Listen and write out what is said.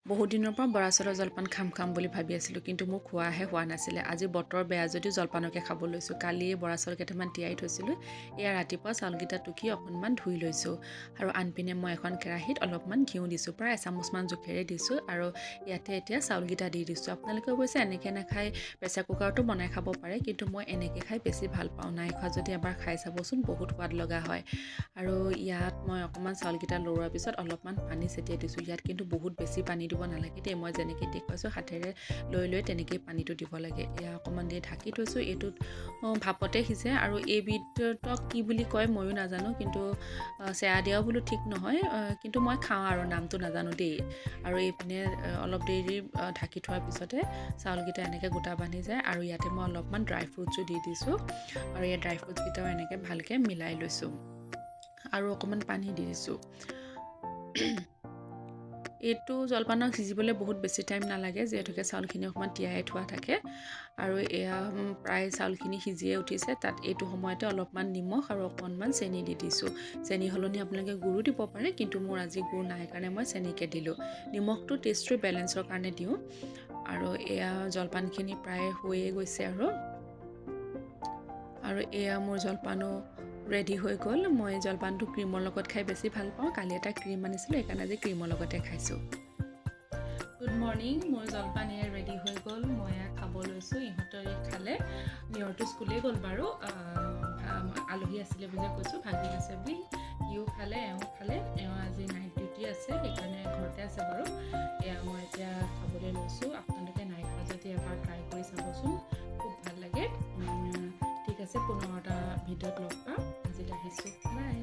বহুত দিনৰ পৰা বৰা চাউলৰ জলপান খাম খাম বুলি ভাবি আছিলোঁ, কিন্তু মোৰ খোৱাহে হোৱা নাছিলে। আজি বতৰ বেয়া যদিও জলপানকে খাব লৈছোঁ। কালিয়ে বৰা চাউল কেইটামান তিয়াই থৈছিলোঁ। এয়া ৰাতিপুৱা চাউলকেইটা টুকি অকণমান ধুই লৈছোঁ আৰু আনপিনে মই এখন কেৰাহীত অলপমান ঘিউ দিছোঁ, প্ৰায় এচামুচমান জোখেৰে দিছোঁ আৰু ইয়াতে এতিয়া চাউলকেইটা দি দিছোঁ। আপোনালোকে অৱশ্যে এনেকৈ নাখাই প্ৰেছাৰ কুকাৰতো বনাই খাব পাৰে, কিন্তু মই এনেকৈ খাই বেছি ভাল পাওঁ। নাই খোৱা যদি এবাৰ খাই চাবচোন, বহুত সোৱাদ লগা হয়। আৰু ইয়াত মই অকণমান চাউলকেইটা লৰোৱাৰ পিছত অলপমান পানী ছটিয়াই দিছোঁ। ইয়াত কিন্তু বহুত বেছি পানী দিব নালাগে দেই, মই যেনেকৈ দেখুৱাইছোঁ হাতেৰে লৈ লৈ তেনেকেই পানীটো দিব লাগে। এয়া অকণমান দেৰি ঢাকি থৈছোঁ, এইটোত ভাপতে সিজে। আৰু এইবিধক কি বুলি কয় ময়ো নাজানো, কিন্তু চেয়া দিয়াও বোলো ঠিক নহয়, কিন্তু মই খাওঁ আৰু নামটো নাজানো দেই। আৰু এইপিনে অলপ দেৰি ঢাকি থোৱাৰ পিছতে চাউলকেইটা এনেকৈ গোটা বান্ধি যায়। আৰু ইয়াতে মই অলপমান ড্ৰাই ফ্ৰুটছো দি দিছোঁ আৰু এই ড্ৰাই ফ্ৰুটছকেইটাও এনেকৈ ভালকৈ মিলাই লৈছোঁ আৰু অকণমান পানী দি দিছোঁ। এইটো জলপানক সিজিবলৈ বহুত বেছি টাইম নালাগে, যিহেতুকে চাউলখিনি অকণমান তিয়াই থোৱা থাকে। আৰু এয়া প্ৰায় চাউলখিনি সিজিয়ে উঠিছে। তাত এইটো সময়তে অলপমান নিমখ আৰু অকণমান চেনি দি দিছোঁ। চেনি সলনি আপোনালোকে গুৰো দিব পাৰে, কিন্তু মোৰ আজি গুৰ নাই কাৰণে মই চেনিকে দিলোঁ। নিমখটো টেষ্টটো বেলেঞ্চৰ কাৰণে দিওঁ। আৰু এয়া জলপানখিনি প্ৰায় হৈয়ে গৈছে আৰু আৰু এয়া মোৰ জলপানো ৰেডি হৈ গ'ল। মই জলপানটো ক্ৰীমৰ লগত খাই বেছি ভাল পাওঁ। কালি এটা ক্ৰীম আনিছিলোঁ, সেইকাৰণে আজি ক্ৰীমৰ লগতে খাইছোঁ। গুড মৰ্ণিং, মোৰ জলপান এয়া ৰেডি হৈ গ'ল। মই এয়া খাব লৈছোঁ। ইহঁতৰ খালে, নিয়ৰটো স্কুলেই গ'ল বাৰু, আলহী আছিলে বুলি কৈছোঁ, ভাগিন আছে বুলি। সিও খালে, এওঁ খালে। এওঁ আজি নাইট ডিউটি আছে, সেইকাৰণে ঘৰতে আছে বাৰু। এয়া মই এতিয়া খাবলৈ লৈছোঁ। আপোনালোকে নাই খোৱা যদি এবাৰ ট্ৰাই কৰি চাবচোন, খুব ভাল লাগে। ঠিক আছে, পুনৰ এটা ভিডিঅ'ত লগ পাম। আজিলৈ আহিছোঁ, বাই।